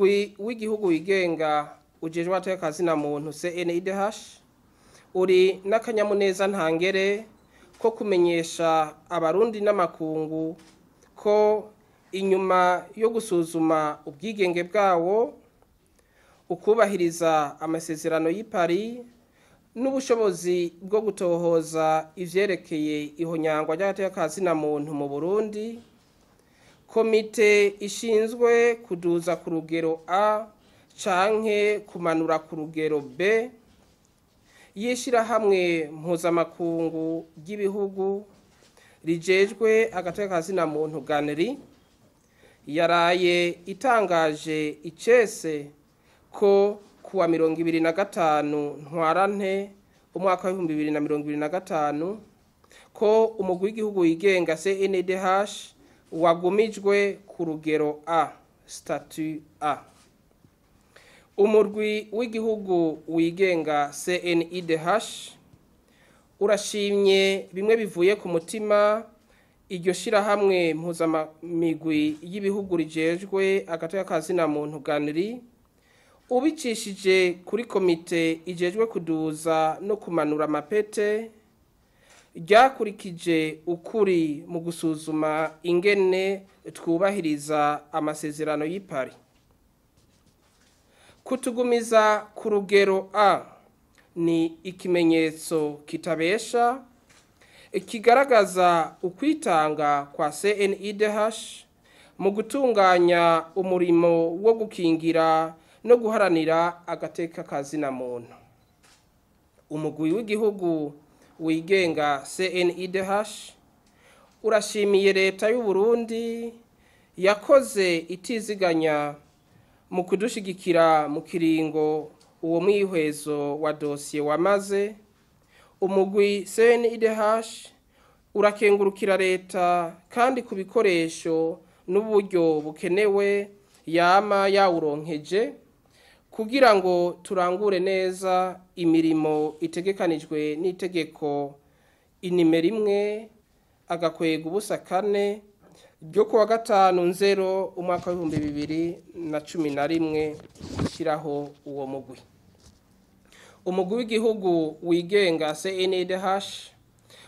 Umugwi w'igihugu wigenga ujejwe agateka ka muntu CNIDH uri n'akanyamuneza ntangere ko kumenyesha Abarundi n'amakungu ko inyuma yo gusuzuma ubwigenge bwawo, ukubahiriza amasezerano y'i Paris n'ubushobozi bwo gutohoza ivyerekeye ihonyangwa ry'agateka ka muntu mu Burundi, komite ishinzwe kuduza ku rugero A canke kumanura ku rugero B y'ishirahamwe mpuzamakungu ry'ibihugu rijejwe agateka ka muntu GANRI yaraye itangaje icese ko kuwa 25 Ntwarante umwaka wa 2025 ko umugwi w'igihugu wigenga CNDH wagumijwe ku rugero A, statut A. Umurwi w'igihugu wigenga CNIDH urashimye bimwe bivuye ku mutima iryo shirahamwe mpuzamigwi y'ibihugu rijejwe agateka ka zina muntu GANRI ubicishije kuri komite ijejwe kuduza no kumanura amapete ryakurikije ukuri mu gusuzuma ingene twubahiriza amasezerano y'i Paris. Kutugumiza ku rugero A ni ikimenyetso kitabesha kigaragaza ukwitanga kwa CNIDH mu gutunganya umurimo wo gukingira no guharanira agateka ka zina muntu. Umugwi w'igihugu wigenga CNIDH urashimiye leta y'u Burundi yakoze itiziganya mu kudushigikira mu kiringo uwo mwihwezo wa dosiye wamaze. Umugwi CNIDH urakengurukira leta kandi ku bikoresho n'uburyo bukenewe yama yawuronkeje kugira ngo turangure neza imirimo itegekanijwe n'itegeko inimero 1-04 ryo kuwa 5 Nzero umwaka wa 2011 ishyiraho uwo mugwi. Umugwi w'igihugu wigenga CNDH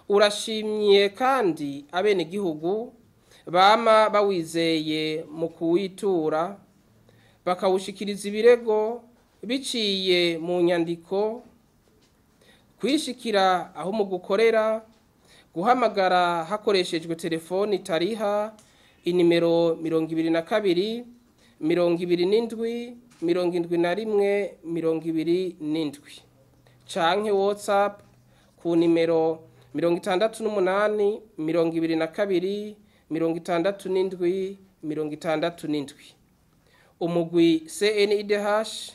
urashimye kandi abenegihugu bama bawizeye mu kuwitura bakawushikiriza ibirego biciye mu nyandiko, kwishikira aho mu gukorera, guhamagara hakoreshejwe telefoni tariha inimero 22 27 71 27 canke WhatsApp ku nimero 68 22 67 67. Umugwi CNIDH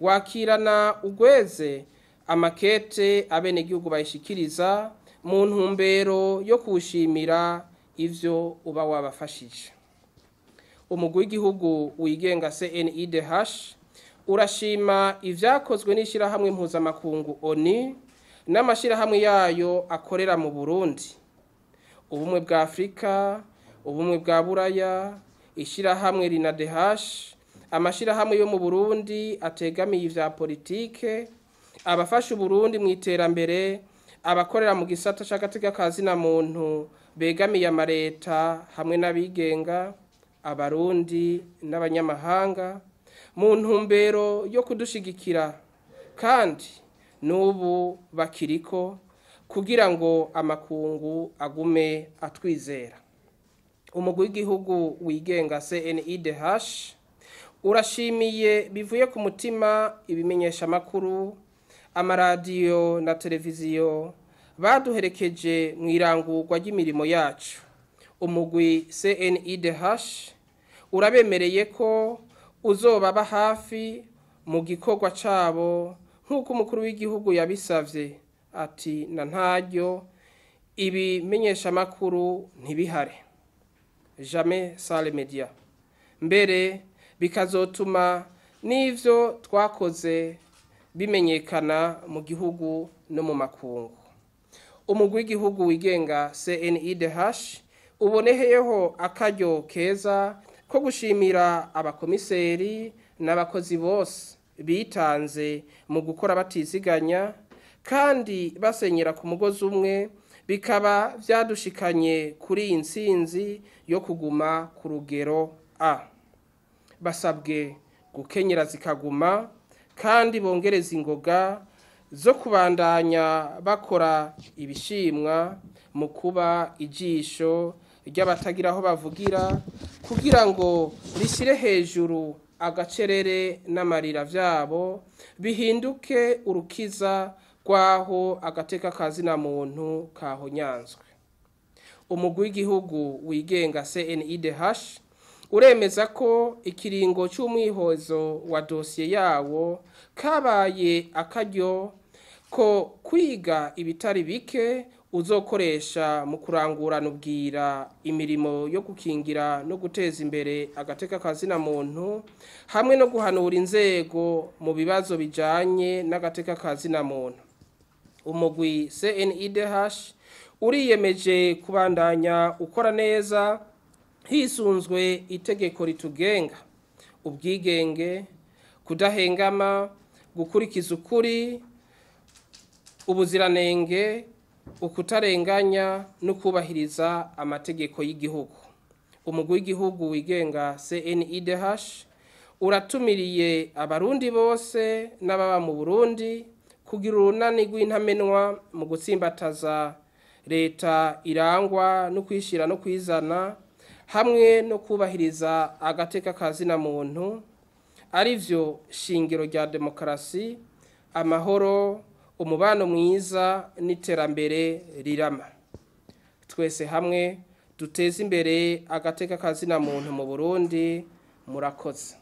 wakirana ugweze amakete abenegihugu bayishikiriza mu ntumbero yo kuwushimira ivyo uba wabafashije. Umugwi w'igihugu wigenga CNIDH urashima ivyakozwe n'ishirahamwe mpuzamakungu ONU n'amashirahamwe yayo akorera mu Burundi, Ubumwe bwa Afrika, Ubumwe bwa Buraya, ishirahamwe RINADH, amashirahamwe yo mu Burundi ategamiye ivya politike, abafasha Uburundi mu iterambere, abakorera mu gisata c'agateka ka zina muntu begamiye amareta hamwe n'abigenga, Abarundi n'abanyamahanga mu ntumbero yo kudushigikira kandi n'ubu bakiriko kugira ngo amakungu agume atwizera. Umugwi w'igihugu wigenga CNIDH urashimiye bivuye ku mutima ibimenyesha makuru, amaradiyo na televiziyo baduherekeje mu irangurwa ry'imirimo yacu. Umugwi CNIDH urabemereye ko uzobaba hafi mu gikorwa cabo nk'uko umukuru w'igihugu yabisavye, ati na ntaryo ibimenyesha makuru ntibihare, jamais sans les médias. Mbere bikazotuma n'ivyo twakoze bimenyekana mu gihugu no mu makungu. Umugwi w'igihugu wigenga CNIDH uboneheyeho akaryo keza ko gushimira abakomiseri n'abakozi bose bitanze mu gukora batiziganya kandi basenyera ku mugozi umwe, bikaba vyadushikanye kuri iyi ntsinzi yo kuguma ku rugero A. Basabwe gukenyera zikaguma kandi bongereza ingoga zo kubandanya bakora ibishimwa mu kuba ijisho ry'abatagira aho bavugira, kugira ngo rishyire hejuru agacerere n'amarira vyabo bihinduke urukiza rw'aho agateka kazina muntu kahonyanzwe. Umugwi w'igihugu wigenga CNIDH uremeza ko ikiringo c'umwihozo wa dosiye yawo kabaye akaryo ko kwiga ibitari bike uzokoresha mu kurangurana ubwira imirimo yo gukingira no guteza imbere agateka kazina muntu, hamwe no guhanura inzego mu bibazo bijanye n'agateka kazina muntu. Umugwi CNIDH uriyemeje kubandanya ukora neza hisunzwe itegeko ritugenga, ubwigenge, kudahengama, gukurikiza ukuri, ubuziranenge, ukutarenganya no kubahiriza amategeko y'igihugu. Umugwi w'igihugu wigenga CNIDH uratumiriye abarundi bose n'ababa mu Burundi kugira urunani rw'intamenwa mu gutsimbataza leta irangwa no kwishira no kwizana hamwe no kubahiriza agateka kazina muntu, arivyo shingiro rya demokarasi, amahoro, umubano mwiza n'iterambere rirama. Twese hamwe duteze imbere agateka kazina muntu mu Burundi. Murakoze.